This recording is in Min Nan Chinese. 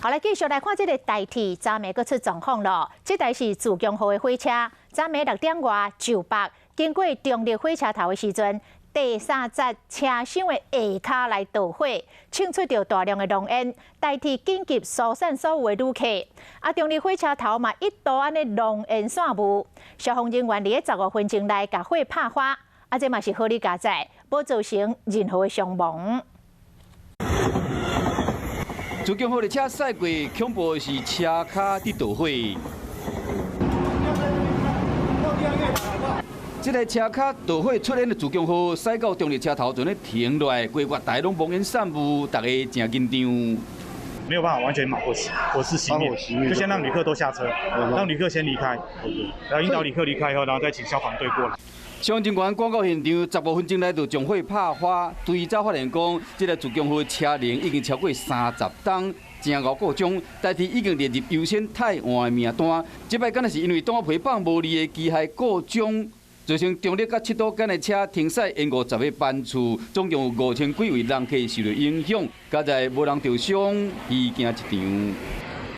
好來，繼續來看這个台鐵，昨暝閣出狀況囉。這台是自強號的火車，昨暝6點外就北經過中壢火車頭的時陣，第三節車廂的下跤來著火，衝出著大量的濃煙，台鐵緊急疏散所有的旅客。啊，中壢火車頭嘛一度按呢濃煙散霧，消防人員佇咧15分鐘內共火拍花，啊，這嘛是好佳哉，無造成任何的傷亡。自強號列車駛過，恐怖的是車跤佇著火。這个車跤著火出煙的自強號駛到中壢車頭，就咧停落來，規月台攏濃煙散霧，大家誠緊張。沒有辦法完全把火火勢熄滅，就先讓旅客都下車，讓旅客先離開，然後引導旅客離開以後，然後再請消防隊過來。消防人員趕到現場，15分鐘內就將火拍花。追查發現講，這个自強號車齡已經超過30冬，誠𠢕故障，台鐵已經列入優先汰換的名單。這擺敢若是因為擋仔皮放無力的機械故障，造成中壢佮七堵間的車停駛延誤10個班次，總共有5000幾位人客受著影響。佳哉無人著傷，虛驚一場。